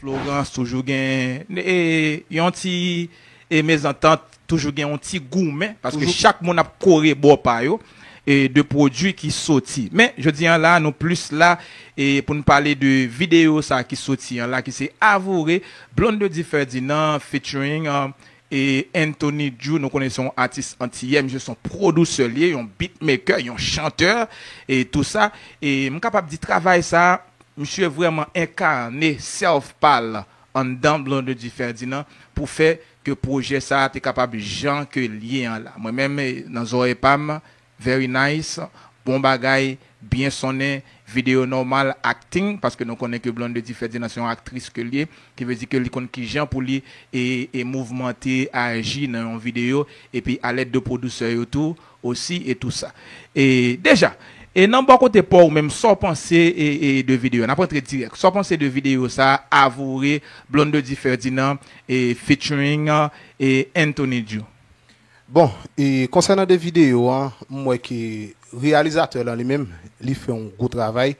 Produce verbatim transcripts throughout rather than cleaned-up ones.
Florence, toujou gen e, yon ti e, mezantant, toujou gen yon ti goumen, paske chak moun ap kore bò pa yo e, de pwodui ki soti. Men, jodi an la, nou plis la e, pou n pale de videyo sa ki soti an la, ki se Avoure, Blondedy Ferdinand featuring e, Anthony Drew. Nou konnen se yon atis antiyè, misye se yon pwodisè li ye, yon beatmaker, yon chantè e tou sa. E m kapab di travay sa, misye vrèman enkane self pa l anndan Blondedy Ferdinand pou fè ke pwojè sa te kapab jan ke l ye an la. Mwen menm, e, nan zòrèy pa m, very nice, bon bagay, byen sonnen, videyo nòmal, acting, paske nou konnen ke Blondedy Ferdinand se yon aktris ke l ye, ki vle di ke li konn kijan pou li e, e mouvmante, aji nan yon videyo, epi alèd de pwodisè yo tou, osi e tou sa. E deja, e nan bò kote pa w menm, sa w panse e, e de videyo? N ap rantre dirèk. Sa w panse de videyo sa, Avoure, Blondedy Ferdinand e featuring e Anthony Drew? Bon, e konsènan de videyo an, m wè ke reyalizatè lan li menm, li fè yon gwo travay.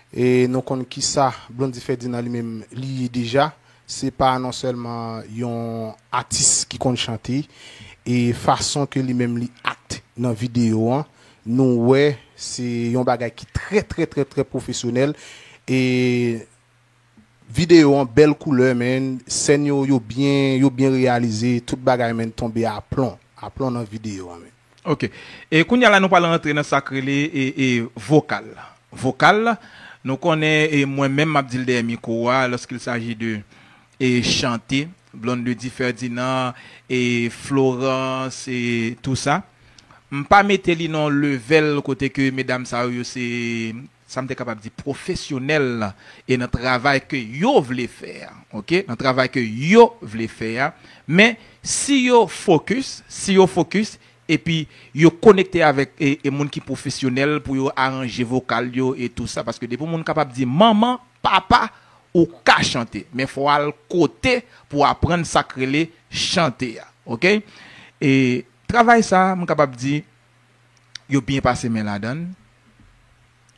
E nou konn kisa Blondedy Ferdinand li menm li ye deja. Se pa non sèlman yon atis ki konn chante, e fason ke li menm li act nan videyo an, nou wè se yon bagay ki trè, trè, trè, trè pwofesyonèl. E videyo an bèl koulè, men sèn yo, yo byen, yo byen reyalize, tout bagay, men tonbe aplon, aplon nan videyo an, men. Ok. E kounye a la, nou pral rantre nan sa k rele e, e vokal. Vokal, nou konnen, e mwen menm, m ap di l dèyè mikwo a, lorsqu'il s'agit de e chante, Blondedy Ferdinand, e Florence, e tou sa. M pa mete li nan yon level kote ke medam sa yo, yo se, sa m te kapab di, pwofesyonèl e nan travay ke yo vle fè a, ok? Nan travay ke yo vle fè a. Men, si yo focus, si yo focus, epi yo konekte avèk e, e moun ki pwofesyonèl pou yo aranje vokal yo e tou sa, paske depi moun kapab di manman, papa, ou ka chante, men fò w al kote pou w aprann sa k rele chante a, ok? E travay sa, m kapab di, yo byen pase men ladan l,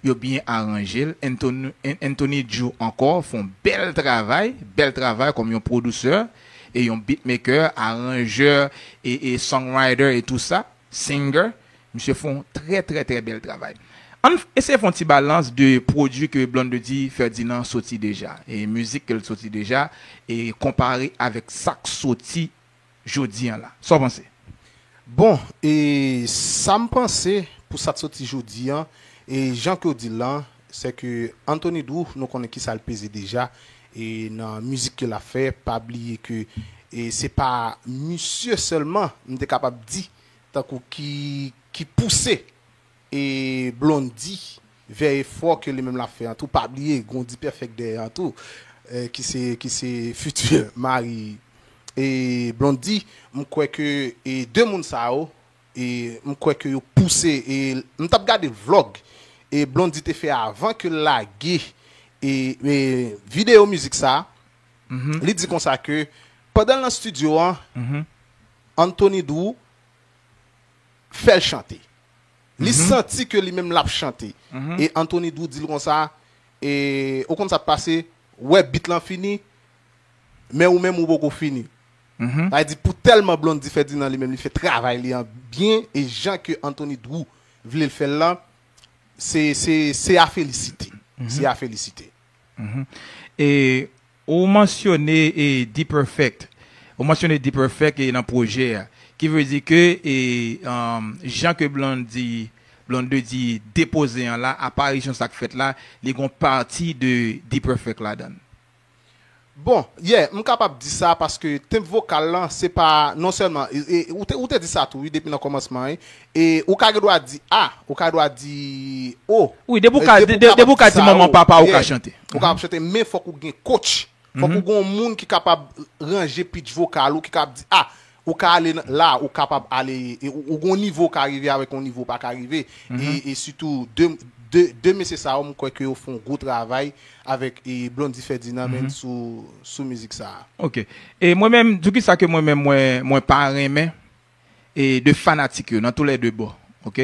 yo byen aranje l. Anthony, An- Anthony Drew ankò fè yon bèl travay, bèl travay kòm yon pwodisè e yon beatmaker, aranjè e, e songwriter e tou sa, singer. Misye fè yon trè, trè, trè bèl travay. Ann eseye fè yon ti balans de pwodui ke Blondedy Ferdinand soti deja, e mizik ke l soti deja, e konpare avèk sa k soti jodi an la. Sa w panse? Bon, e sa m panse pou sa k soti jodi an, e jan ke w di l lan, se ke Anthony Drew, nou konnen kisa l peze deja, e nan mizik ke l ap fè, pa bliye ke e se pa misye sèlman, m te kapab di, tankou ki, ki pouse e Blondy vè efò ke li menm l ap fè an tou. Pa bliye, gen yon D-Perfect dèyè an tou, e ki se, ki se fiti mari e Blondy. M kwè ke e de moun sa yo, e m kwè ke yo pouse, e m t ap gade vlòg e Blondy te fè avan ke l lage e, e videyo mizik sa. Li di konsa ke pandan l nan estidyo an, Anthony Drew fè l chante. Li santi ke li menm l ap chante. E Anthony Drew di l konsa, e ou konn sa k pase, wè beat lan fini, men ou menm ou poko fini. Sa vle di pou tèlman Blondy Ferdinand li menm li fè travay li an byen, e jan ke Anthony Drew vle l fè l lan, se, se, se a felisite. Se a felisite. E ou mansyone e D-Perfect. Ou mansyone D-Perfect e nan pwojè a. Ki vle di ke e, um, jan ke Blondy, Blondy depoze an la, aparisyon sa k fèt la, li gon pati de D-Perfect ladan l. Bon, yeah, m kapab di sa paske tenb vokal lan, se pa non sèlman, e, e, ou te, ou te di sa tou, wi, depi nan kòmansman, wi. E ou ka gen dwa di a, ou ka dwa di o. Wi, depi ou ka, depi ou ka di manman, papa, ou ka chante. Ou ka chante, men fòk ou gen coach. Fòk ou gen yon moun ki kapab ranje pitch vokal ou, ki kapab di, a, ou ka ale la, ou kapab ale, e, ou, ou gen yon nivo ou ka rive avèk yon nivo ou pa ka rive. E, e sitou, de, de, de mesye sa yo, m kwè ke yo fè yon gwo travay avèk e, Blondy Ferdinand menm sou, sou mizik sa a. Ok. E mwen menm, di w kisa ke mwen menm, mwen, mwen pa renmen, e de fanatik yo, nan tou lè de bò. Ok?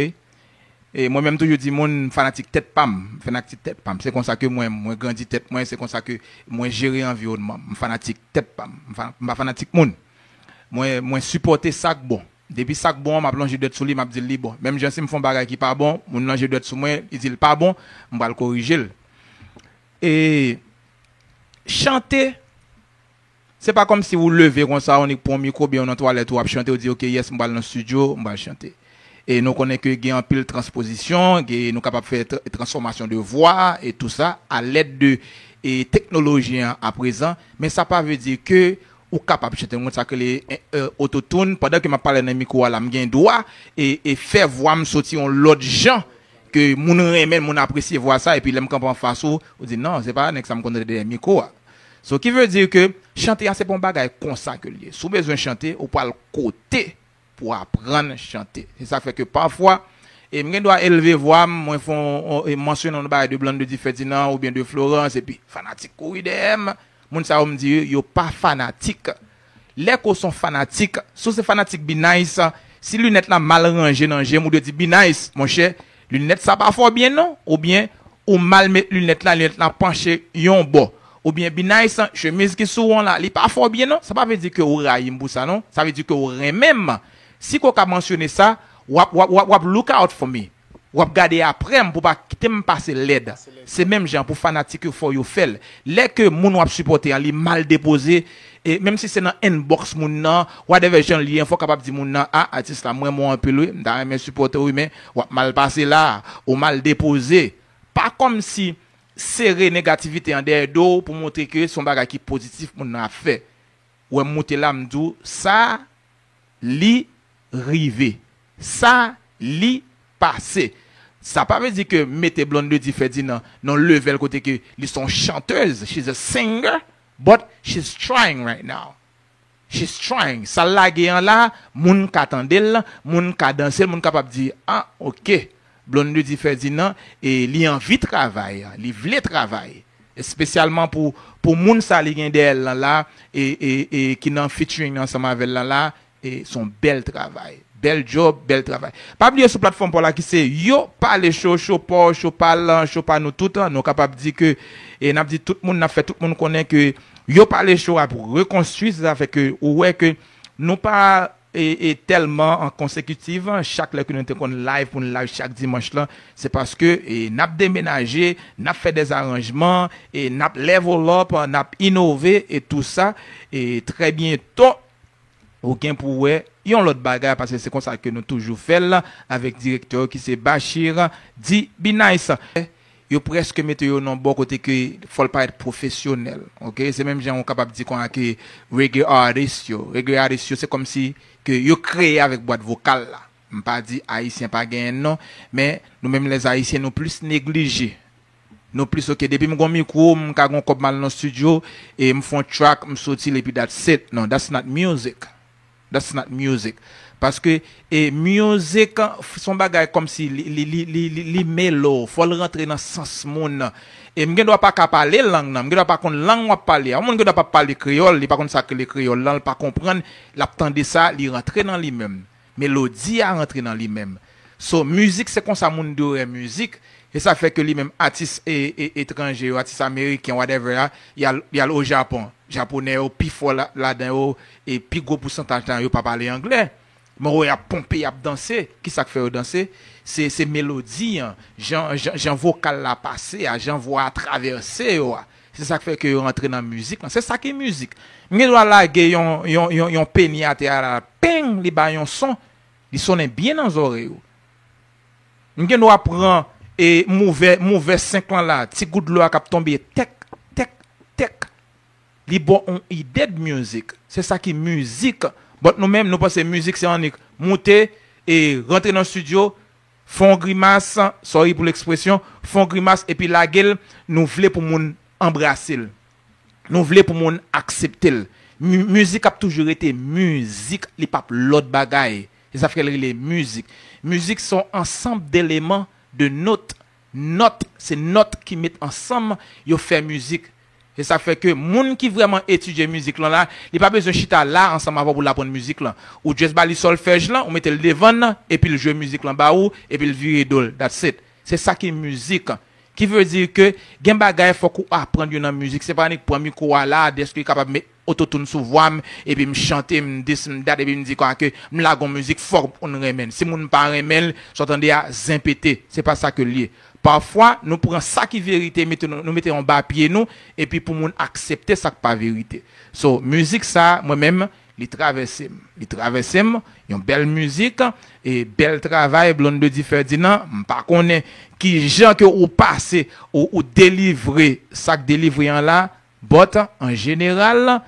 E mwen menm toujou di moun, m fanatik tèt pa m, m fanatik tèt pa m. Se konsa ke mwen, mwen grandi tèt mwen, se konsa ke mwen jere anviwònman m. M fanatik tèt pa m, m fa- m pa fanatik moun. Mwen, mwen sipòte sa k bon. Depi sa k bon an, m ap lonje dwèt sou li, m ap di l li bon. Menm jan si m fè yon bagay ki pa bon, moun lonje dwèt sou mwen, li di l pa bon, m pral korije l. E chante, se pa kòmsi ou leve konsa, ou nik pran yon mikwo, byen ou nan twalèt, ou ap chante, ou di, "Ok, yes, m pral nan estidyo, m pral chante." E nou konnen ke gen anpil transpozisyon, gen, nou kapab fè tr- transfòmasyon de vwa e tou sa, a lèd de e, teknoloji an aprezan, men sa pa vle di ke ou kapab chante. Mwen sa ke le e, e, autotune, pandan ke m ap pale nan mikwo a la, m gen dwa e, e fè vwa m soti yon lòt jan ke moun renmen, moun apresye vwa sa, epi lè m kanpe anfas ou, ou di, "Non, se pa nèg sa m konn tande dèyè mikwo a." So, ki vle di ke chante a se pa yon bagay konsa ke l ye. Si w bezwen chante, ou pral kote pou aprann chante. Se sa k fè ke pafwa, e m gen dwa elve vwa m, mwen fè yon, yon, e mansyone yon bagay de Blondedy Ferdinand oubyen de Florence, epi fanatik kouri dèyè m. Moun sa yo, m di yo, yo pa fanatik. Lè ke w se yon fanatik, si w se fanatik B-Nice, si linèt la mal ranje nan je m, ou dwe di, "B-Nice, monchè, linèt sa pa fè w byen non," oubyen ou mal met linèt la, linèt la panche yon bò. Oubyen, "B-Nice, chemiz ki sou ou an la, li pa fè w byen non." Sa pa vle di ke ou rayi m pou sa non. Sa vle di ke ou renmen m. Si ke w ka mansyone sa, w ap, w ap, w ap, w ap look out for me. W ap gade apre m pou pa kite m pase lèd. Se menm jan pou fanatik yo, fò yo fè l. Lè ke moun w ap sipòte an, li mal depoze, e menm si se nan inbox moun nan, whatever jan l ye, fò w kapab di moun nan, "A, atis la, m renmen w anpil wi, m ta renmen sipòte w wi, men w ap mal pase la, ou mal depoze." Pa kòmsi sere negativite an dèyè do w pou montre ke se yon bagay ki pozitif moun nan ap fè. Ou wè m moute la, m di w, sa, li rive. Sa, li pase. Sa pa vle di ke m mete Blondedy Ferdinand nan level kote ke li se yon chantèz, she's a singer, but she's trying right now. She's trying. Sa l lage an la, moun ka tande l, moun ka danse l, moun kapab di, "Ah, ok, Blondedy Ferdinand, e li anvi travay, li vle travay." Espesyalman pou, pou moun sa li gen dèyè l lan la, e, e, e ki nan featuring ansanm avè l lan la, e se yon bèl travay. Bèl job, bèl travay. Pa bliye sou platfòm pa w la ki se Yo Pale Show, show pa w, show pa l, show pa nou tout. Nou kapab di ke, e n ap di tout moun, n ap fè tout moun konnen ke Yo Pale Show ap rekonstwi, se sa fè ke ou wè ke nou pa e, e tèlman an konsekitiv, chak lè ke nou te konn live pou n live chak dimanch lan, se paske e, n ap demenaje, n ap fè dèzaranjman, e n ap level up, n ap inove e tou sa. E trè byento, ou gen pou wè yon lòt bagay, paske se konsa ke nou toujou fè l avèk direktè ki se Bachir di Be Nice. Yo prèske mete yo nan bò kote ke fò l parèt pwofesyonèl. Ok? Se menm jan ou kapab di konsa ke reggae artist yo. Reggae artist yo, se kòmsi ke yo kreye avèk bwat vokal la. M pa di Ayisyen pa genyen non, men nou menm lè Ayisyen, nou plis neglije. Nou plis, ok, depi m gon mikwo, m ka gon kòb m al nan studio, e m fè yon track, m soti l, epi that's it. Non, that's not music. That's not music. Paske, e, music, f- se yon bagay kòmsi li, li, li, li, li, li melo, fò l rantre nan sans moun. E m gen dwa pa ka pale lang nan, m gen dwa pa konn lang w ap pale a. Yon moun gen dwa pa pale kreyòl, li pa konn sa k rele kreyòl lan, li pa konprann, l ap tande sa, li rantre nan li menm. Melodi a rantre nan li menm. So, mizik, se konsa moun dwe wè mizik. E sa fè ke li menm, atis e, e, etranje yo, atis ameriken, whatever a, y al, y al o Japon. Japonè yo, pi fò la- ladan yo, e pi gwo pousantaj ladan yo pa pale anglè. Men w wè y ap ponpe, y ap danse. Ki sa k fè yo danse? Se, se melodi an, jan, jan, jan vokal la pase a, jan vwa a travèse yo a. Se sa k fè ke yo rantre nan mizik lan. Se sa ki mizik. M gen dwa lage yon, yon, yon, yon peni atè a la, peng, li bay yon son, li sonnen byen nan zòrèy ou. M gen dwa pran e mouvè, mouvè senk lan la, ti gout dlo a k ap tonbe, tèk, tèk, tèk. Li ba w yon ide de mizik. Se sa ki mizik. But nou menm, nou panse mizik se annik moute e rantre nan studio, fè yon grimas, sorry pou lekspresyon, fè yon grimas epi lage l, nou vle pou moun anbrase l. Nou vle pou moun aksepte l. Mi- mizik ap toujou rete mizik, li p ap lòt bagay. Se sa fè l rele mizik. Mizik se yon ansanm deleman, de nòt. Nòt, se nòt ki met ansanm, yo fè mizik. Se sa k fè ke moun ki vrèman etidye mizik lan la, li pa bezwen chita la ansanm avè w pou l aprann mizik lan. Ou just ba li sòlfèj lan, ou mete l devan l, epi l jwe mizik lan ba ou, epi l vire do l. That's it. Se sa ki mizik. Ki vle di ke gen bagay fòk ou aprann yo nan mizik. Se pa annik pran mikwo a la, dèske kapab met ototoun sou vwa m, epi m chante, m dis, m dat, epi m di kwa ke m lage yon mizik fòk moun renmen l. Si moun pa renmen l, sa w tande a, zen pete. Se pa sa ke l ye. Pafwa, nou pran sa ki verite, mete, nou, nou mete anba pye nou, epi pou moun aksepte sa k pa verite. So, mizik sa, mwen menm, li travèse m. Li travèse m, yon bèl mizik, e bèl travay, Blondedy Ferdinand, m pa konnen ki jan ke ou pase, ou, ou delivre sa k delivre an la, but, an jeneral,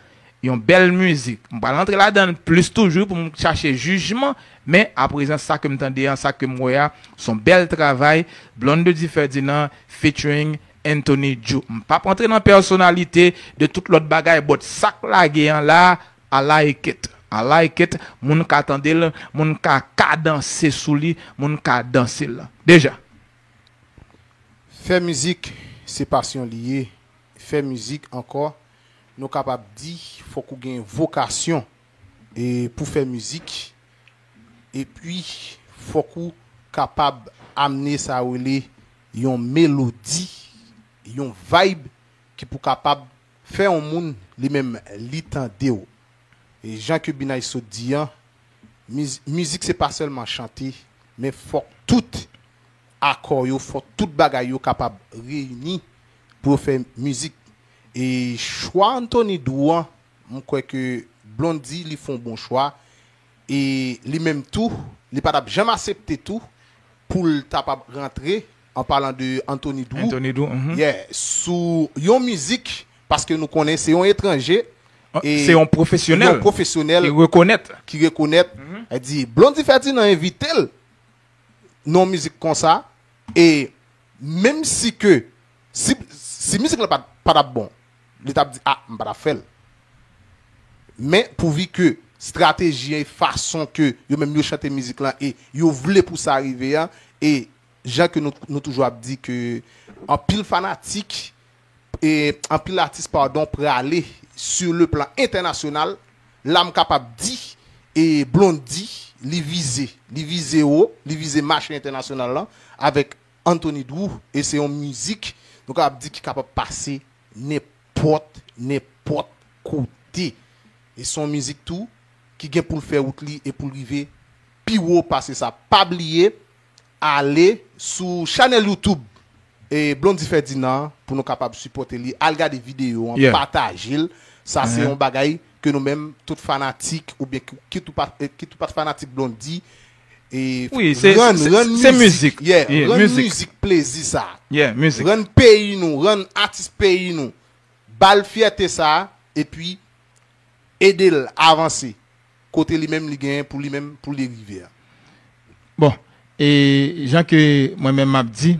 yon bèl mizik. M pral rantre ladan l plis toujou pou m chache jijman, men aprezan sa ke m tande an, sa ke m wè a, s on bèl travay, Blondedy Ferdinand featuring Anthony Djou. M p ap rantre nan pèsonalite de tout lòt bagay, but sa k lage an la, I like it. I like it. Moun ka tande l, moun ka kadanse sou li, moun ka danse l. Deja. Fè mizik, se pasyon li ye. Fè mizik ankò, nou kapab di, fòk ou gen vokasyon e pou fè mizik. Epi, fòk ou kapab amne sa yo rele yon melodi, yon vibe ki pou kapab fè yon moun li menm li tande w. E jan ke Binay sot di an, miz- mizik se pa sèlman chante, men fòk tout akò yo, fòk tout bagay yo kapab reyini pou yo fè mizik. E chwa Anthony Drew an, m kwè ke Blondy li fè yon bon chwa. E li menm tou, li pa t ap janm aksepte tou pou l ta p ap rantre, an palan de Anthony Drew. Anthony Drew, mhm. Yeah, sou yon mizik, paske nou konnen se yon etranje. E se yon pwofesyonèl. Yon pwofesyonèl. Ki rekonèt. Ki rekonèt. Mm-hmm. Li di, Blondy Ferdinand envite l nan yon mizik konsa. E menm si ke, si, si mizik la pa, pa t ap bon, li t ap di, ah, m pa t ap fè l. Men pouvi ke estrateji e fason ke yo menm yo chante mizik lan e yo vle pou sa rive a, e jan ke nou, nou toujou ap di ke anpil fanatik e anpil atis, padon, prale sur le plan entènasyonal, la m kapab di, e Blondy, li vize, li vize wo, li vize mache entènasyonal lan, avèk Anthony Drew, e se yon mizik, nou kapab di ki kapab pase nenpòt, nenpòt kote. E se yon mizik tou ki gen pou l fè wout li e pou l rive pi wo pase sa. Pa bliye, ale sou chanèl YouTube e Blondy Ferdinand pou nou kapab sipòte li. Al gade videyo an, pataje l. Sa se yon bagay ke nou menm, tout fanatik, oubyen ki, ki tou pa, eh, ki tou pa t fanatik Blondy, e Wi, se, rann, se, rann se mizik, mizik. Yeah, Yeah, rann mizik. Mizik plezi sa. Yeah, mizik. Rann peyi nou, rann atis peyi nou. Ba l fyète sa, epi ede l avanse. Kote li menm li genyen pou li menm, pou li rive a. Bon, e jan ke mwen menm m ap di,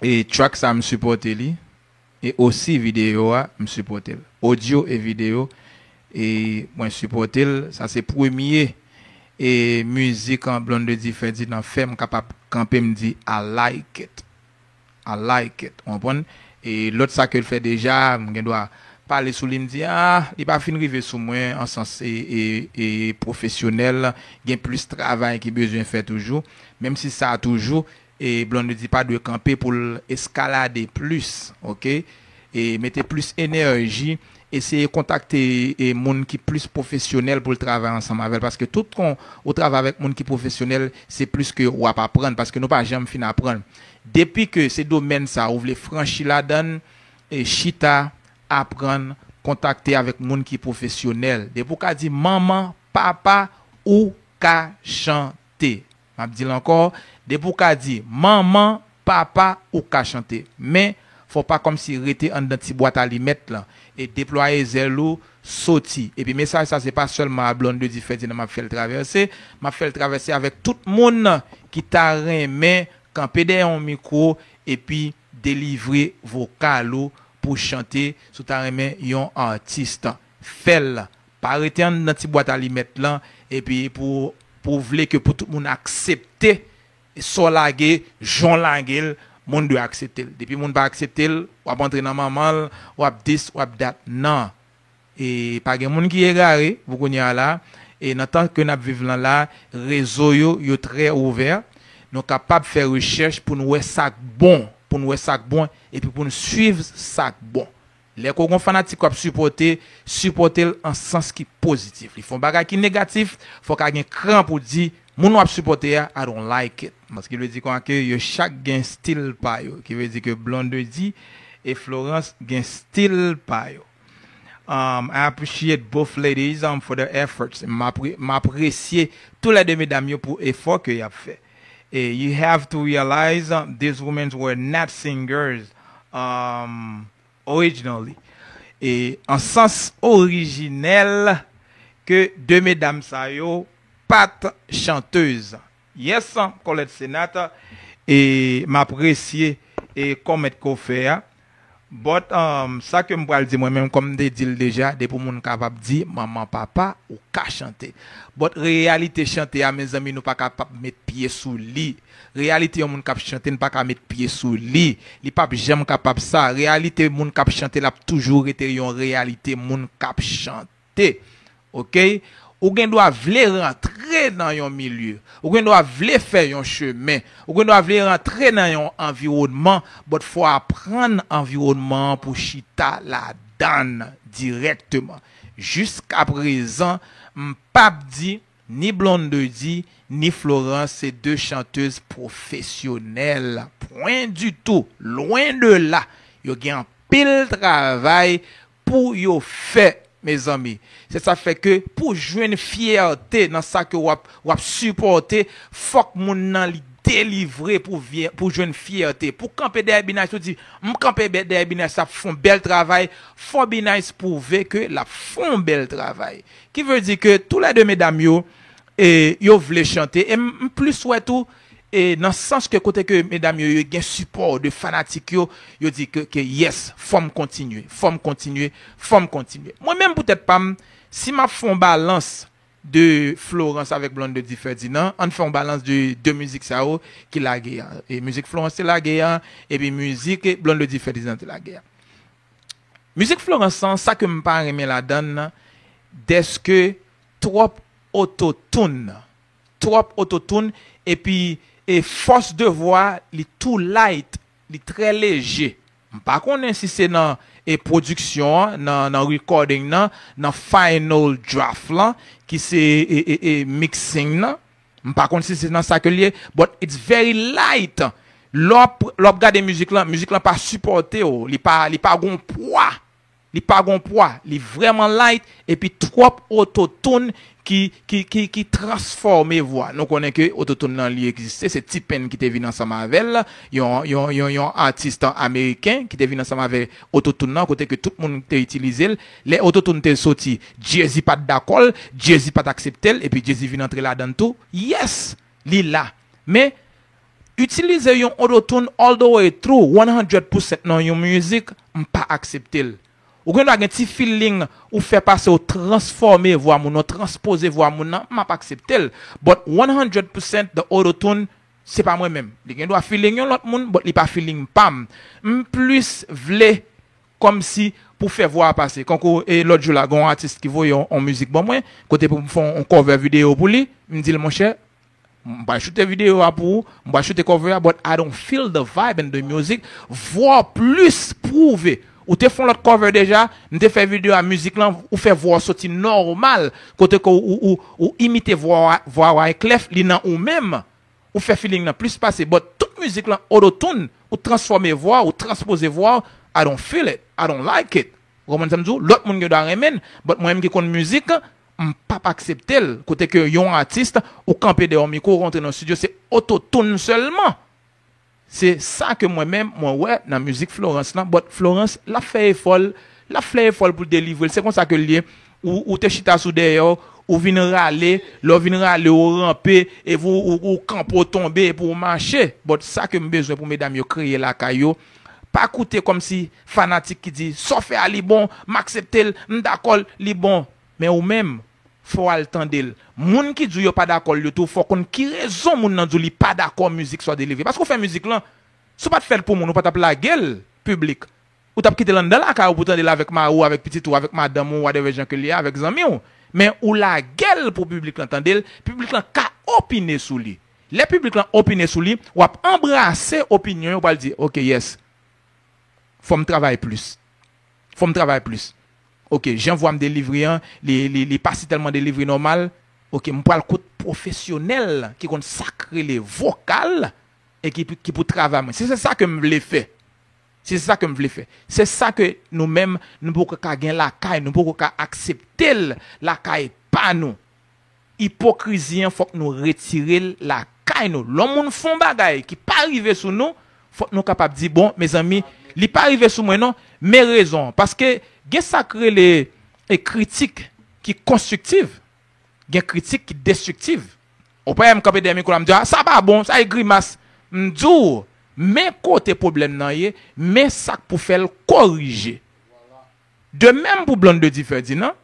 e track sa m sipòte li, e osi videyo a, m sipòte l. Odyo e videyo, e mwen sipòte l. Sa se premye, e mizik an Blondy Ferdinand fè m kapab kanpe m di, I like it. I like it. Ou konprann? E lòt sa ke l fè deja, m gen dwa pale sou li, m di, ah, li pa fin rive sou mwen an sans e, e, e pwofesyonèl, gen plis travay ki bezwen fè toujou. Menm si sa toujou, e Blondy pa dwe kanpe pou l eskalade plis, oke? E mete plis enèji, eseye kontakte e moun ki plis pwofesyonèl pou l travay ansanm avè l, paske tout kon ou travay avèk moun ki pwofesyonèl, se plis ke w ap aprann, paske nou pa janm fin aprann. Depi ke se domèn sa ou vle franchi ladan l, e chita, aprann, kontakte avèk moun ki pwofesyonèl. Depi w ka di manman, papa, ou ka chante. M ap di l ankò, depi w ka di manman, papa, ou ka chante. Men, fò w pa kòmsi rete anndan ti bwat alimèt lan e deplwaye zèl ou, soti. Epi mesaj sa se pa sèlman a Blondy Ferdinand m ap fè l travèse, m ap fè l travèse avèk tout moun ki ta renmen kanpe dèyè yon mikwo epi delivre vokal ou pou chante, si w ta renmen yon atis, fè l. Pa rete anndan ti bwat alimèt lan, epi pou, pou w vle ke pou tout moun aksepte sa w lage, jan w lage l, Moun dwe aksepte l. Depi moun pa aksepte l, w ap antre nan manman l, w ap dis, w ap dat. Nan. E pa gen moun ki egare pou kounye a la. E nan tan ke n ap viv lan la, rezo yo, yo trè ouvè. Nou kapab fè rechèch pou n wè sa k bon, pou n wè sa k bon, epi pou n swiv sa k bon. Lè ke w gen fanatik w ap sipòte, sipòte l an sans ki pozitif. Li fè yon bagay ki negatif, fò w ka gen kran pou w di, moun w ap sipòte a, I don't like it. Paske vle di konsa ke yo chak gen stil pa yo. Ki vle di ke Blondedy e Florence gen stil pa yo. Um, I appreciate both ladies, um, for their efforts. M apre- m apresye tou lè de medam yo pou efò ke y ap fè. E you have to realize, um, these women were not singers, um, originally. E an sans orijinèl ke de medam sa yo pa t chantez. Yes, Colette Senat, e m apresye e kòmèt ke w fè a. But, um, sa ke m pral di mwen menm, kòm m te di l deja, depi yon moun kapab di manman, papa, ou ka chante. But reyalite chante a, mezanmi, nou pa kapab met pye sou li. Reyalite yon moun k ap chante, n pa ka met pye sou li. Li p ap janm kapab sa. Reyalite moun k ap chante, l ap toujou rete yon reyalite moun k ap chante. Oke? Ou gen dwa vle rantre nan yon milye. Ou gen dwa vle fè yon chemen. Ou gen dwa vle rantre nan yon anviwònman, but fò w aprann anviwònman an pou chita ladan l dirèkteman. Jiskaprezan, m p ap di ni Blondedy, ni Florence se de chantez pwofesyonèl. Pwen ditou. Lwen de la. Yo gen anpil travay pou yo fè, mezanmi. Se sa fè ke pou jwenn fyète nan sa ke w ap, w ap sipòte, fòk moun nan li delivre pou vye- pou jwenn fyète. Pou kanpe dèyè B-Nice, ou di, m kanpe bè- dèyè B-Nice, l ap fè yon bèl travay, fò B-Nice pwouve ke l ap fè yon bèl travay. Ki vle di ke tou lè de medam yo, e yo vle chante. E m m plis wè tou, e nan sans ke kote ke medam yo, yo gen sipò de fanatik yo, yo di ke, ke yes, fò m kontinye, fò m kontinye, fò m kontinye. Mwen menm pou tèt pa m, si m ap fè yon balans de Florence avèk Blondedy Ferdinand, ann fè yon balans de de mizik sa yo ki lage a. E mizik Florence te lage a, epi mizik Blondedy Ferdinand te lage a. Mizik Florence lan, sa ke m pa renmen ladan l, dèske twòp ototoun. Twòp ototoun, epi e fòs de vwa, li too light, li trè leje. M pa konnen si se nan e pwodiksyon an, nan, nan recording nan, nan final draft lan, ki se e, e, e mixing nan. M pa konn si se nan sa ke l ye, but it's very light. Lè w ap, lè w ap gade mizik lan, mizik lan pa sipòte w, li pa, li pa gon pwa. Li pa gon pwa, li vrèman light, epi twòp ototoun ki, ki, ki, ki transfòme vwa. Nou konnen ke ototoun nan li egziste, se T-Pain ki te vin ansanm avè l, yon, yon, yon, yon atis ameriken ki te vin ansanm avè ototoun nan, kote ke tout moun te itilize l. Lè ototoun te soti, Jay-Z pa t dakò l, Jay-Z pa t aksepte l, epi Jay-Z vin antre ladan l tou. Yes, li la. Men, itilize yon ototoun all the way through, one hundred percent nan yon mizik, m pa aksepte l. Ou gen dwa gen ti feeling ou fè pase, ou transfòme vwa moun nan, ou transpoze vwa moun nan, m ap aksepte l. But one hundred percent the autotune, se pa mwen menm. Li gen dwa feeling yon lòt moun, but li pa feeling pa m. M plis vle kòmsi pou fè vwa a pase. Kankou e lòt jou la, gen yon atis ki voye yon, yon mizik ban mwen, kote pou m fè yon cover videyo pou li, m di l, monchè, m pral choute videyo a pou ou, m pral choute cover a, but I don't feel the vibe and the music. Vwa w plis pwouve. Ou te fè yon lòt cover deja, m te fè videyo a, mizik lan, ou fè vwa w soti nòmal, kote ke ou, ou, ou, ou imite vwa, vwa Wyclef, li nan ou menm. Ou fè feeling nan plis pase. But tout mizik lan, autotune, ou transfòme vwa, ou transpoze vwa, I don't feel it, I don't like it. Ou konprann sa m di w? Lòt moun gen dwa renmen l, but mwen menm ki konn mizik, m p ap aksepte l. Kote ke yon atis, ou kanpe dèyè yon mikwo, ou rantre nan estidyo, se autotune sèlman. Se sa ke mwen menm, mwen wè nan mizik Florence lan, but Florence, l ap fè efò l, l ap fè efò l pou l delivre l. Se konsa ke l ye. Ou, ou te chita sou dèyè w, ou vin rale, lè w vin rale, ou ranpe, epi ou, ou, ou kanpe, ou tonbe, epi ou mache. But sa ke m bezwen pou medam yo kreye lakay yo, pa koute kòmsi fanatik ki di, sa w fè a li bon, m aksepte l, m dakò l, li bon. Men ou menm, fò w al tande l. Moun ki di w yo pa dakò l yo tou, fò w konn ki rezon moun nan di w li pa dakò mizik sa w delivre. Paske w fè mizik lan, Si w pa t fè l pou moun, ou pa t ap lage l piblik. Ou t ap kite l anndan lakay ou pou tande l avèk mari w, avèk pitit ou, avèk madanm ou, whatever jan ke l ye, avèk zanmi w. Men ou lage l pou piblik lan tande l, piblik lan ka opine sou li. Lè piblik lan opine sou li, w ap anbrase opinyon yo, w pral di, "Ok, yes. Fò m travay plis. Fò m travay plis. Ok, jan vwa m delivre an, li, li, li pa si tèlman delivre nòmal. Ok, m pral kot pwofesyonèl ki konn sa k rele vokal e ki, ki pou travay mwen." Si se sa ke m vle fè, si se sa ke m vle fè, se sa ke nou menm, nou poko ka gen lakay, nou poko ka aksepte l lakay pa nou. Ipokrizi an, fòk nou retire l lakay nou. Lè yon moun fè yon bagay ki pa rive sou nou, fòk nou kapab di, "Bon, mezanmi, li pa rive sou mwen non, men rezon an." Paske gen sa k rele e kritik ki konstriktiv, gen kritik ki destriktiv. Ou pa wè m kanpe dèyè mikwo la, m di, "Ah, sa pa bon, sa e grimas." M di w, men kote pwoblèm nan ye, men sa k pou fè l korije. De menm pou Blondedy Ferdinand.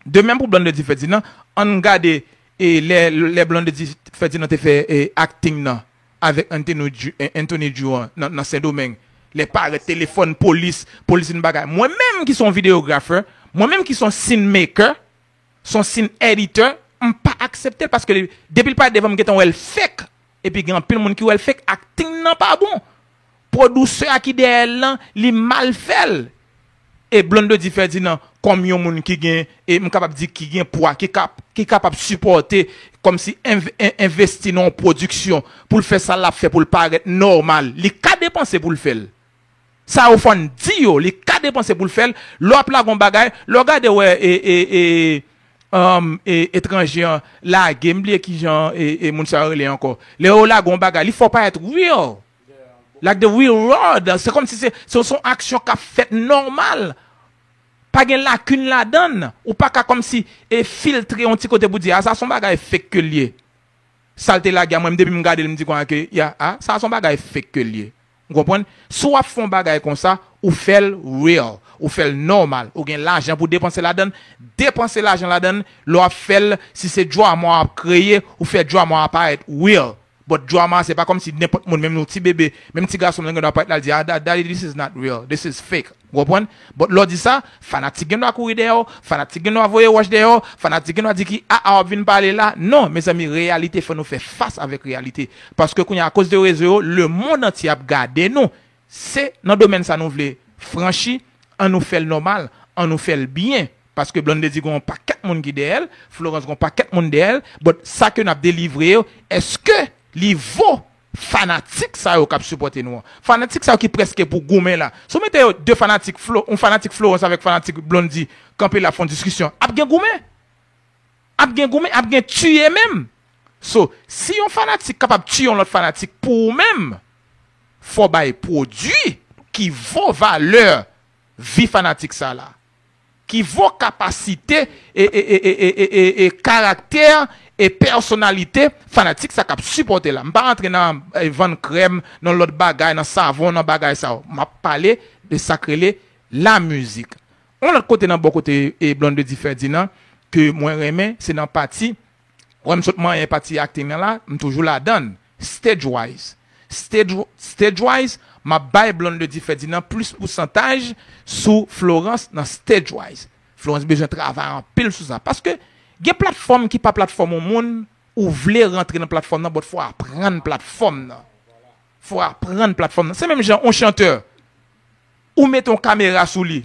De menm pou Blondedy Ferdinand, ann gade, e, lè, lè Blondedy Ferdinand te fè, e, acting nan avèk Anthony Ju-, e, Anthony Drew an nan, nan Sendomeng. Lè parèt telefòn, polis, polis vin bagay. Mwen menm ki se yon videographer, mwen menm ki se yon scene maker, se yon scene editor, m pa aksepte l paske li, depi l parèt devan m, m gentan wè l fake. Epi gen anpil moun ki wè l fake, acting nan pa bon. Pwodiktè a ki dèyè l lan, li mal fè l. E Blondedy Ferdinand, kòm yon moun ki gen, e m kapab di ki gen pwa, ki kap-, ki kapab sipòte, kòmsi env-, en-, envesti nan yon pwodiksyon, pou l fè sa l ap fè, pou l parèt nòmal. Li ka depanse pou l fè l. Sa yo fò n di yo, li ka depanse pou l fè l. Lè w ap lage yon bagay, lè w gade wè, e, e, e, um, e, etranje an lage, m bliye kijan, e, e, moun sa yo rele ankò. Lè yo lage yon bagay, li fò parèt real. Like the real world. Se kòmsi se, se, se yon aksyon k ap fèt nòmal. Pa gen lakin ladan l. Ou pa ka kòmsi, e, filtre yon ti kote pou di, "Ah, sa se yon bagay fake ke l ye." Sa l te lage a, mwen menm depi m gade l, m di konsa ke, ya, ah, sa se yon bagay fake ke l ye. Ou konprann? Si w ap fè yon bagay konsa, ou fè l real, ou fè l nòmal, ou gen lajan pou depanse ladan l, depanse lajan ladan l, lè w ap fè l, si se drama w ap kreye, ou fè drama a parèt real. But drama, se pa kòmsi nenpòt moun, menm yon ti bebe, menm ti gason m nan gen dwa parèt la, l di, "Ah, da-, daddy, this is not real, this is fake." Ou konprann? But lè w di sa, fanatik gen dwa kouri dèyè w, fanatik gen dwa voye wòch dèyè w, fanatik gen dwa di ki aa w ap vin pale la. Non, mezanmi, reyalite, fò nou fè fas avèk reyalite. Paske kounye a, akoz de rezo yo, lemonn antye ap gade nou. Se nan domèn sa nou vle franchi, ann nou fè l nòmal, ann nou fè l byen. Paske Blondedy gen yon pakèt moun ki dèyè l, Florence gen yon pakèt moun dèyè l, but sa ke n ap delivre yo, èske li vo fanatik sa yo k ap sipòte nou an? Fanatik sa yo ki prèske pou goumen la. Si w mete yo de fanatik Flo-, yon fanatik Florence avèk fanatik Blondedy kanpe la ap fè yon diskisyon, ap gen goumen. Ap gen goumen, ap gen tiye menm. So, si yon fanatik kapab tiye yon lòt fanatik pou ou menm, fò w bay pwodui ki vo valè vi fanatik sa la, ki vo kapasite e, e, e, e, e, e, e, e karaktè e pèsonalite fanatik sa k ap sipòte la. M pa rantre nan, e, vann krèm, nan lòt bagay, nan savon, nan bagay sa yo. M ap pale de sa k rele lamizik. Yon lòt kote nan bò kote, e, Blondedy Ferdinand, ke mwen renmen, se nan pati, wè m sot manyen pati acting nan la, m toujou ladan l. Stage wise. Stage, stage wise, m ap bay Blondedy Ferdinand plis pousantaj sou Florence nan stage wise. Florence bezwen travay anpil sou sa. Paske gen platfòm ki pa platfòm yon moun, ou vle rantre nan platfòm nan, but fò w aprann platfòm nan. Fò w aprann platfòm nan. Se menm jan yon chantè, ou mete yon kamera sou li.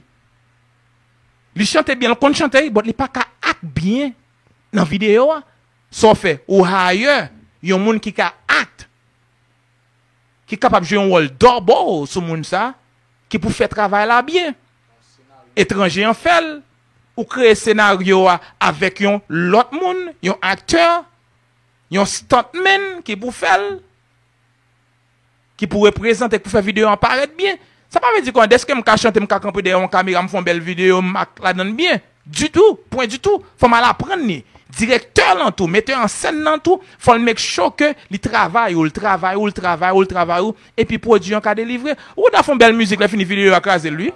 Li chante byen, l konn chante, but li pa ka act byen nan videyo a. Sa w fè, ou hire yon moun ki ka act, ki kapab jwe yon wòl double sou moun sa, ki pou fè travay la byen. Etranje an fè l, ou kreye senaryo a avèk yon lòt moun, yon aktè, yon stuntman ki pou fè l, ki pou reprezante, ki pou fè videyo an parèt byen. Sa pa vle di kon, dèske m ka chante, m ka kanpe dèyè yon kamera, m fè yon bèl videyo, m ak ladan l byen. Ditou, pwen ditou. Fò m al aprann li. Direktè lan tou, metè an sèn nan tou, fò l make sure ke li travay ou, l travay ou, l travay ou, l travay ou, epi pwodui an ka delivre. Ou ta fè yon bèl mizik, lè fini videyo a kraze l, wi.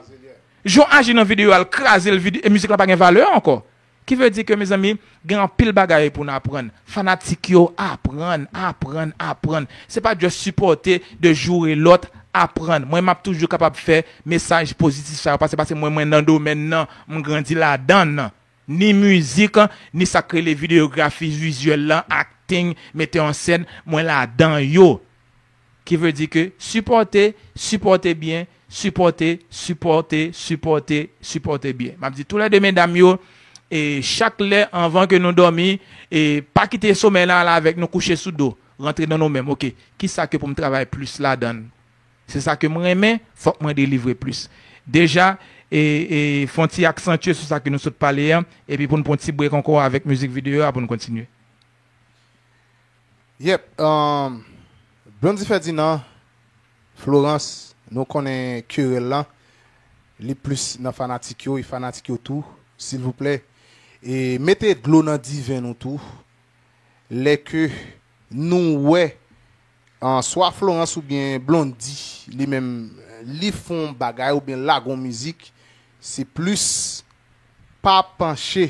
Jan w aji nan videyo a, l kraze l, vide-, e mizik la pa gen valè ankò. Ki vle di ke, mezanmi, gen anpil bagay pou n aprann. Fanatik yo, aprann, aprann, aprann. Se pa just sipòte de jou e lòt, aprann. Mwen, m ap toujou kapab fè mesaj pozitif sa yo pase, paske mwen, mwen nan domèn nan, m grandi ladan l. Ni mizik, ni sa k rele videyografi vizyèl lan, acting, mete an sèn, mwen ladan yo. Ki vle di ke sipòte, sipòte byen, sipòte, sipòte, sipòte, sipòte byen. M ap di toulède medam yo, e chak lè anvan ke nou dòmi, e pa kite somèy la ale avèk nou, kouche sou do, rantre nan nou menm, oke, kisa ke pou m travay plis ladan l? Se sa ke m renmen, fòk mwen delivre plis. Deja, e, e fè yon ti aksantye sou sa ke nou sot pale an, epi pou n pran yon ti break ankò avèk mizik videyo a pou n kontinye. Yep, um, Blondy Ferdinand, Florence, nou konnen kerèl lan, li plis nan fanatik yo, e fanatik yo tou, silvouplè, e mete dlo nan diven nou tou, lè ke nou wè, an, swa Florence oubyen Blondy, li menm, li fè yon bagay oubyen lage yon mizik, se plis pa panche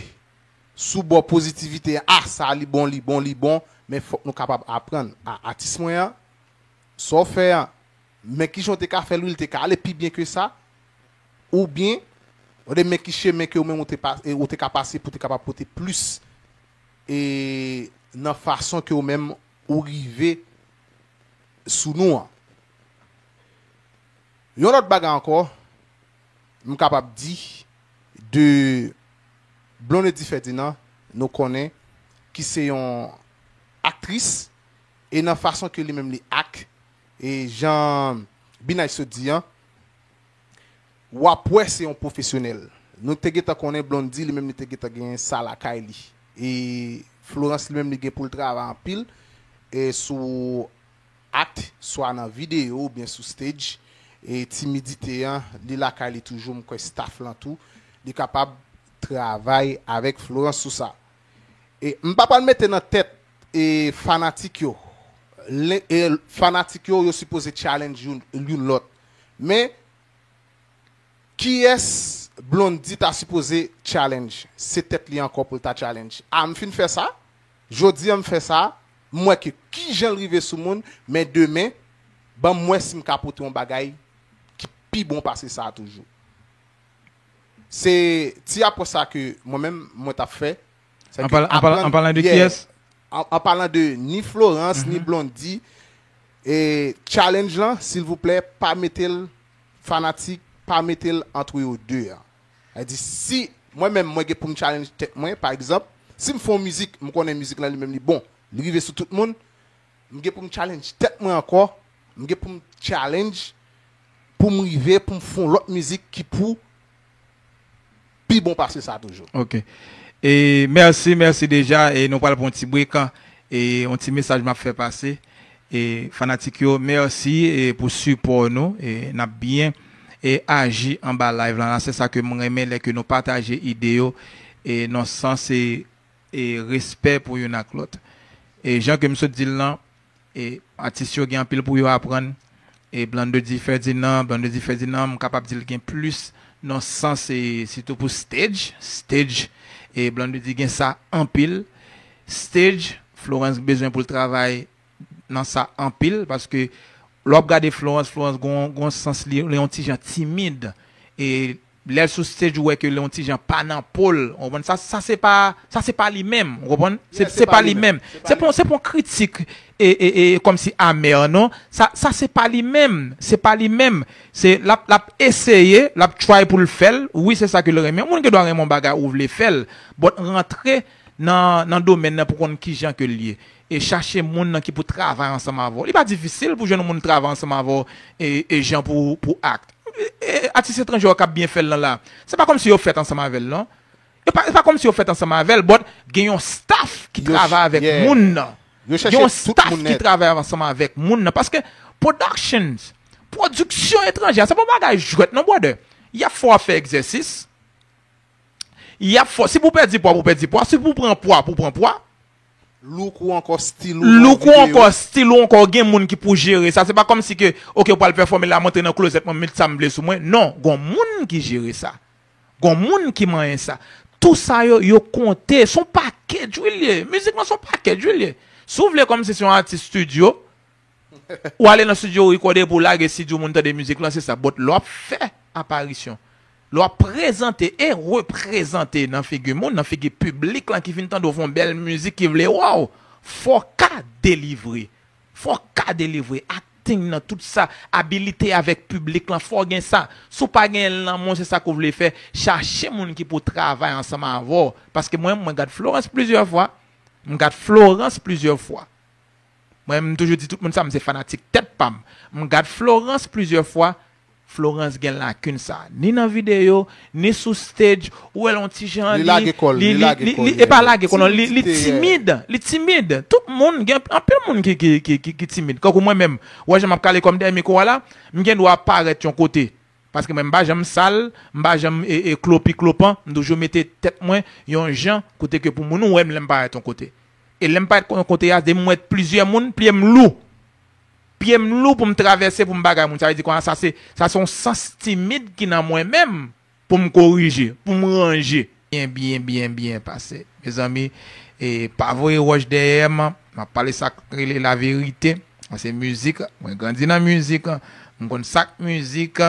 sou bò pozitivite a, ah, sa li bon, li bon, li bon, men fòk nou kapab aprann a atis mwen an, sa w fè an, men kijan w te ka fè l, wi, l te ka ale pi byen ke sa, oubyen, ou de men ki chemen ke ou menm ou te, pa, ou te ka pase pou te kapab pote plis e nan fason ke ou menm ou rive sou nou an. Yon lòt bagay ankò, m kapab di de Blondedy Ferdinand, nou konnen, ki se yon aktris, e nan fason ke li menm li act, e jan B-Nice sot di an, w ap wè se yon pwofesyonèl. Nou te gentan konnen Blondy, li menm li te gentan gen sa lakay li. E Florence li menm li gen pou l travay anpil e sou act, swa nan videyo oubyen sou stage. E timidite an, li lakay li toujou, m kwè staff lan tou, li kapab travay avèk Florence sou sa. E m pa pral mete nan tèt e fanatik yo, len- e fanatik yo, yo sipoze challenge youn, youn lòt. Men, kiyès Blondy ta sipoze challenge? Se tèt li ankò pou l ta challenge. A, m fin fè sa, jodi a m fè sa, m wè ke kijan l rive sou moun, men demen, ban m wè si m ka pote yon bagay ki pi bon pase sa toujou. Se ti apwòch sa ke mwen menm, mwen t ap fè. An palan de kiyès? An palan de ni Florence, ni Blondy, e challenge lan, silvouplè, pa mete l fanatik, pa mete l antre yo de an. Sa di, si mwen menm, mwen gen pou m challenge tèt mwen, pa egzanp, si m fè yon mizik, m konnen mizik lan li menm li bon, li rive sou tout moun, m gen pou m challenge tèt mwen ankò, m gen pou m challenge pou m rive, pou m fè yon lòt mizik ki pou pi bon pase sa toujou. Ok. E mèsi, mèsi deja. E nou pral pran yon ti break. E yon ti mesaj m ap fè pase. E fanatik yo, mèsi e pou sipò nou. E n ap byen e aji anba live lan. Se sa ke m renmen lè ke nou pataje ide yo e nan sans e, e respè pou youn ak lòt. E jan ke m sot di l lan, e atis yo gen anpil pou yo aprann. E Blondedy Ferdinand, Blondedy Ferdinand, m kapab di l gen plis nan sans e sitou pou stage, stage. E Blondedy gen sa anpil. Stage, Florence bezwen pou l travay nan sa anpil, paske lè w ap gade Florence, Florence gon, gon sans li, li yon ti jan timid. E lè l sou stage, ou wè ke li yon ti jan pa nan po l. Ou konprann? Sa, sa se pa, sa se pa li menm. Ou konprann? Se, se pa li menm. Se pa, se pa yon kritik e, e, e kòmsi amè, non. Sa, sa se pa li menm. Se pa li menm. Se, l ap, l ap eseye, l ap try pou l fè l. Wi, se sa ke l renmen. Yon moun gen dwa renmen yon bagay ou vle fè l. But rantre nan, nan domèn nan pou konn kijan ke l ye. E chache moun nan ki pou travay ansanm avè w. Li pa difisil pou jwenn yon moun travay ansanm avè w e, e jan pou, pou act. E, e, atis etranje yo k ap byen fè l lan la. Se pa kòmsi yo fèt ansanm avè l, non. E pa, e pa kòmsi yo fèt ansanm avè l, but gen yon staff ki travay avèk moun nan. Gen yon staff ki travay ansanm avèk moun nan. Paske productions, pwodiksyon etranje, se pa yon bagay jwèt, non, brother. Y ap fè w ap fè egzèsis. Y ap fè w, si pou pèdi pwa, pou pèdi pwa. Si pou pran pwa, pou pran pwa. Look ou ankò, stil ou, look ou ankò, stil ou ankò, gen moun ki pou jere sa. Se pa kòmsi ke, oke, ou pral pèfòme la, m antre nan klozèt mwen, m met sa m vle sou mwen. Non, gon moun ki jere sa. Gon moun ki manyen sa. Tou sa yo, yo konte. Se yon package, wi, l ye. Mizik lan se yon package, wi, l ye. Si w vle kòmsi se yon atis studio, ou ale nan studio, ou rekòde pou w lage si di w moun tande mizik lan, se sa. But lè w ap fè aparisyon, lè w ap prezante e reprezante nan figi moun, nan figi piblik lan ki vin tande w fè yon bèl mizik, ki vle wè w, fò w ka delivre. Fò w ka delivre. Acting nan, tout sa, abilite avèk piblik lan, fò w gen sa. Si w pa gen lanmou, se sa ke w vle fè, chache moun ki pou travay ansanm avè w. Paske mwen, mwen gad Florence plizyè fwa. M gad Florence plizyè fwa. Mwen, m toujou di tout moun sa, m se fanatik tèt pa m. M gad Florence plizyè fwa. Florence gen lakin sa. Ni nan videyo, ni sou stage, ou wè l yon ti jan, li, li, li, li, li, li, e pa lage kò l, non, li, li timid, li timid. Tout moun, gen anpil moun ki, ki, ki, ki, ki timid. Kankou mwen menm, ou wè jan m ap kale kò m dèyè mikwo a la, m gen dwa parèt yon kote. Paske mwen, m pa janm sal, m pa janm, e, e, klopi klopan, m toujou mete tèt mwen yon jan, kote ke pou moun wè m lè m parèt yon kote. E lè m parèt yon kote a, depi m wè plizyè moun, pye m lou. Pye m lou pou m travèse, pou m bagay moun. Sa vle di konsa, sa se, sa se yon sans timid ki nan mwen menm pou m korije, pou m ranje. Byen, byen, byen, byen pase. Mezanmi, e pa voye wòch dèyè m. M ap pale sa k rele laverite. Mwen se mizik, mwen grandi nan mizik, m konn sa k mizik,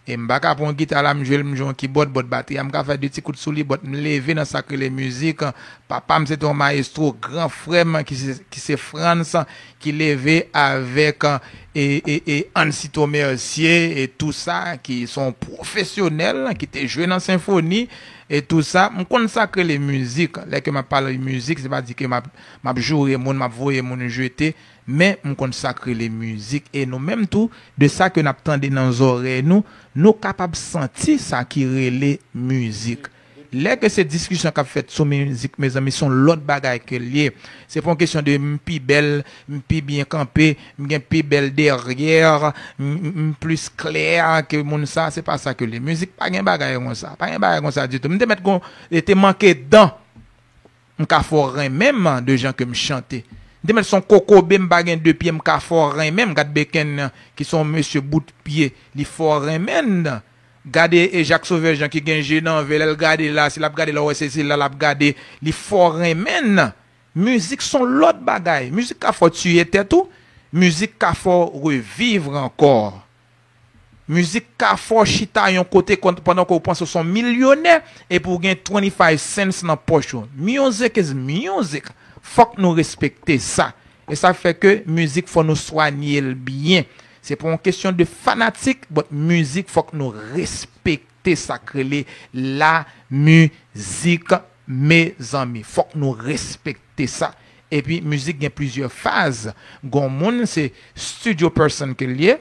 e m pa ka pran yon gita la, m jwe l, m jwe yon kibòd, but batri a, m ka fè de ti kout sou li, but m leve nan sa k rele mizik. Papa m se te yon mayestwo, gran frè m ki se, ki se Frantz, ki leve avèk, e, e, e Ansito Mercier, e tou sa, ki se yon pwofesyonèl, ki te jwe nan senfoni, e tou sa. M konn sa k rele mizik. Lè ke m ap pale mizik, se pa di ke m ap, m ap joure moun, m ap voye moun jete, men m konn sa k rele mizik. E nou menm tou, de sa ke n ap tande nan zòrèy nou, nou kapab santi sa ki rele mizik. Lè ke se diskisyon k ap fèt sou mizik, mezanmi, se yon lòt bagay ke l ye. Se pa yon kesyon de m pi bèl, m pi byen kanpe, m gen pi bèl dèryè, m, m, m plis klè ke moun sa, se pa sa ke l ye. Mizik pa gen bagay konsa, pa gen bagay konsa ditou. M te mèt gon, e te manke dan. M ka fè w renmen m de jan ke m chante. M te mèt se yon kokobe, m pa gen de pye, m ka fè w renmen m. Gad Beken ki se yon mesye bout pye, li fè w renmen l. Gade, e, Jacques Sauveur jan ki gen je nan vè, lè l gade la, si l ap gade la, w wè se, se la l ap gade, li fè w renmen l. Mizik se yon lòt bagay. Mizik ka fè w tiye tèt ou, mizik ka fè w revivre ankò. Mizik ka fè w chita yon kote kon-, pandan ke w panse w se yon milyonè, epi w gen twenty-five cents nan pòch ou. Music is music. Fòk nou respekte sa. E sa fè ke mizik fò nou swanye l byen. Se pa yon kesyon de fanatik, but mizik fòk nou respekte sa k rele lamizik, mezanmi. Fòk nou respekte sa. Epi mizik gen plizyè faz. Gon moun se studio person ke l ye,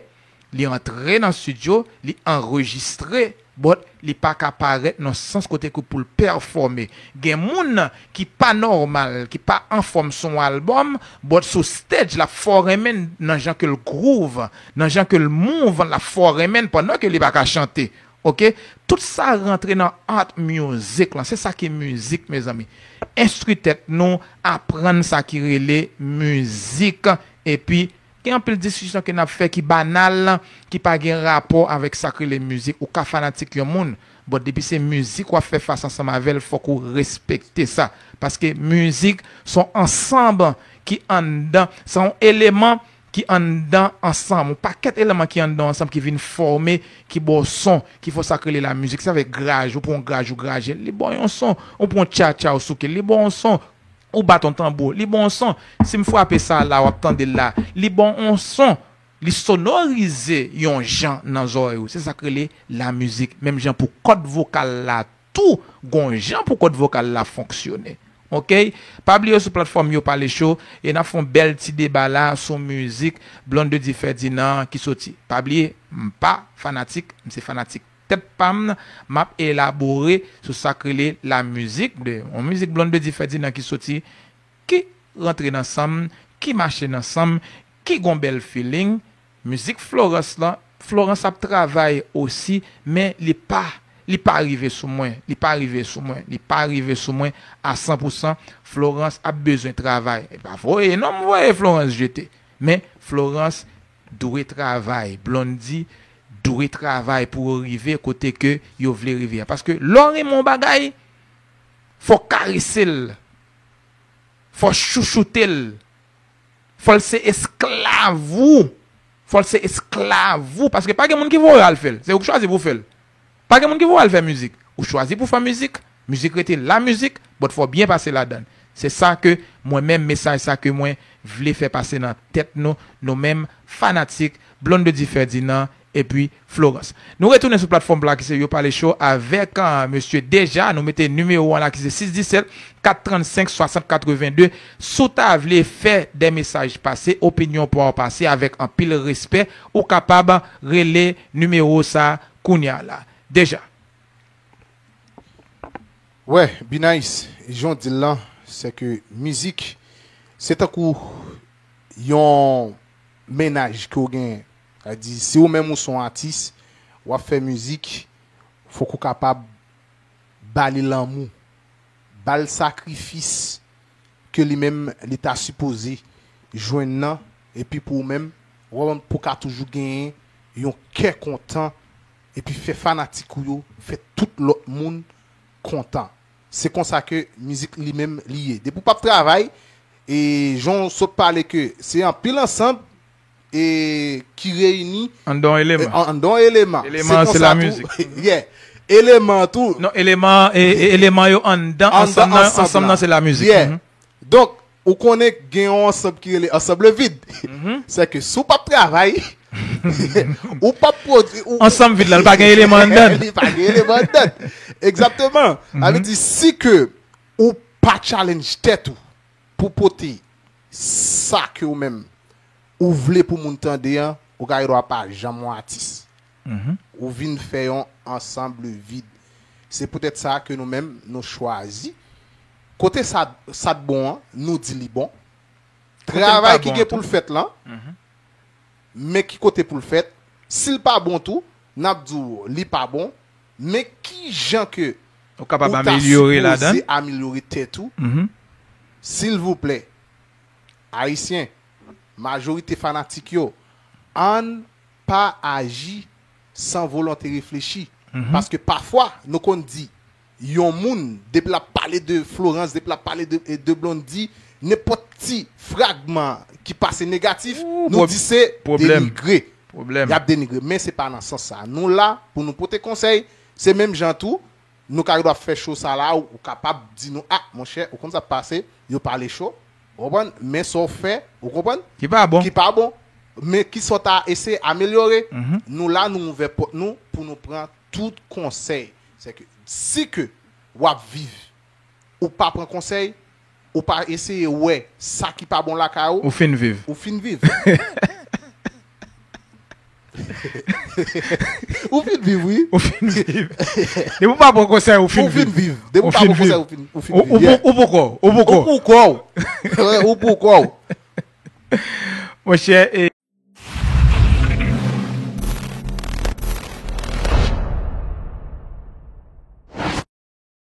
li antre nan studio, li anrejistre, but li pa ka parèt nan sans kote ke pou l pèfòme. Gen moun ki pa nòmal, ki pa anfòm sou yon albòm, but sou stage, l ap fè w renmen nan jan ke l groove, nan jan ke l move, l ap fè w renmen pandan ke li pa ka chante. Oke? Tout sa rantre nan art music lan. Se sa ki mizik, mezanmi. Enstwi tèt nou, aprann sa ki rele mizik, epi gen anpil diskisyon ke n ap fè ki banal, ki pa gen rapò avèk sa k rele mizik. Ou ka fanatik yon moun, but depi se mizik w ap fè fas ansanm avè l, fòk ou respekte sa. Paske mizik se yon ansanm ki anndan, se yon eleman ki anndan ansanm. Yon pakèt eleman ki anndan ansanm ki vin fòme, ki ba w son, ki fè w sa k rele lamizik. Se avèk graj, ou pran yon graj, ou graje l, li ba w yon son. Ou pran yon tchatcha, ou souke l, li ba w yon son. Ou bat yon tanbou, li ba w yon son. Si m frape sa la, w ap tande l la, li ba w yon son. Li sonorize yon jan nan zòrèy ou. Se sa k rele lamizik. Menm jan pou kòd vokal la tou, gon jan pou kòd vokal la fonksyone. Oke? Pa bliye sou platfòm Yo Pale Cho, e n ap fè yon bèl ti deba la sou mizik Blondedy Ferdinand ki soti. Pa bliye, m pa fanatik, m se fanatik tèt pa m, m ap elabore sou sa k rele lamizik de yon mizik Blondedy Ferdinand ki soti, ki rantre nan san m, ki mache nan san m, ki gon bèl feeling. Mizik Florence lan, Florence ap travay osi, men li pa, li pa rive sou mwen, li pa rive sou mwen, li pa rive sou mwen a san pou san. Florence ap bezwen travay. E pa voye non m voye Florence jete. Men Florence dwe travay, Blondedy dwe travay pou yo rive kote ke yo vle rive a. Paske lè w renmen yon bagay, Fò w karese l. Fò w chouchoute l. Fò l se esklav ou. Fò l se esklav ou. Paske pa gen moun ki voye w al fè l. Se ou k chwazi pou w fè l. Pa gen moun ki voye w al fè mizik. Ou chwazi pou w fè mizik. Mizik rete la mizik, but fò w byen pase ladan l. Se sa ke mwen menm, mesaj sa ke mwen vle fè pase nan tèt nou, nou menm, fanatik Blondedy Ferdinand epi Florence. Nou retounen sou platfòm la ki se Yo Pale Show avèk, ah, mesye Deja. Nou mete nimewo an la ki se sis disèt, kat trannsenk, swasant katrevenndde. Si w ta vle fè de mesaj pase, opinyon pa w pase avèk anpil respè, ou kapab rele nimewo sa kounye a la. Deja. Wè, Binice, jan w di l lan, se ke mizik, se tankou yon mennaj ke w genyen. Sa di, si ou menm ou se yon atis, w ap fè mizik, fòk ou kapab ba li lanmou, ba l sakrifis ke li menm li ta sipoze jwenn nan, epi pou ou menm, w ap pou ka toujou genyen yon kè kontan, epi fè fanatik ou yo, fè tout lòt moun kontan. Se konsa ke mizik li menm li ye. Depi w p ap travay, e jan w sot pale ke se anpil ansanm e ki reyini Anndan yon eleman. Anndan yon eleman. Eleman an se konsa la tou. Mizik. Yeah. Eleman tou. Non, eleman, e, e, eleman yo anndan, Anndan ansanm nan, ansanm ansanm nan. Nan se la mizik. Yeah. Mhm. Donk, ou konnen gen yon ansanm ki rele ansanm vid. Mhm. Se ke si w p ap travay, ou p ap pwodui. ou- Ansanm vid la, li pa gen eleman anndan. Li pa gen eleman anndan. Egzakteman. Sa vle di, si ke ou pa challenge tèt ou pou pote sa ke ou menm ou vle pou moun tande an, ou ka gendwa pa janm yon atis. Mhm. Ou vin fè yon ansanm vid. Se poutèt sa ke nou menm, nou chwazi. Kote sa, sa t bon an, nou di li bon. Kote l Travay pa ki bon gen an pou tou. L fèt lan, Mhm. men ki kote pou l fèt. Si l pa bon tou, n ap di w li pa bon. Men ki jan ke Ou kapab ou ta amelyore ladan. sipoze amelyore tèt ou, Mhm. silvouplè, Ayisyen, majorite fanatik yo, ann pa aji san volonte reflechi. Mhm. Paske pafwa, nou konn di, yon moun, depi l ap pale de Florence, depi l ap pale de, de Blondy, nenpòt ti fragman ki pase negatif, Ou, nou prob- di se pwoblèm. Denigre. Pwoblèm. Y ap denigre. Men se pa nan sans sa. Nou la pou nou pote konsèy. Se menm jan tou, nou ka dwa fè cho sa la, ou, ou kapab di nou, ah, monchè, ou konn sa k pase, Yo Pale Show, ou konprann? Men sa w fè, ou konprann? Ki pa bon. Ki pa bon. Men ki sa w ta eseye amelyore. Mhm. Nou la, nou ouvè pòt nou pou nou pran tout konsèy. Se ke, si ke w ap viv, ou pa pran konsèy, ou pa eseye wè sa ki pa bon lakay ou, Ou fin viv. Ou fin viv. Ou fin viv, wi. Ou fin viv. Depi ou pa pran konsèy, ou fin Ou fin viv. viv. Depi Ou ou pa fin pran konsèy, viv. ou fin, ou fin Ou, viv. ou, Yeah. pou- ou pou kò w. Ou pou kò Ou w. pou kò w. Ou pou kò w. Monchè, e,